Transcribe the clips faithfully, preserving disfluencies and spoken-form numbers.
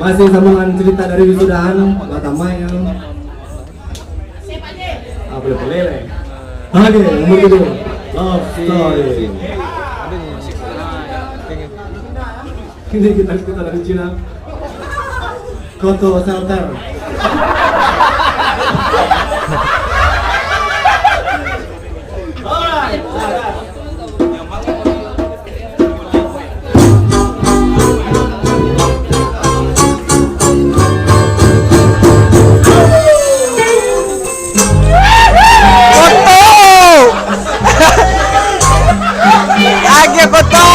Masih sambungan cerita dari wisudahan, batamaik yo. Ah, boleh-boleh leh. Oke, nomor kedua. Love story. Ini kita, kita dari Cina. Koto Selter. Koto! Agak koto!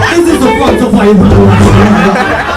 This is the fun survival.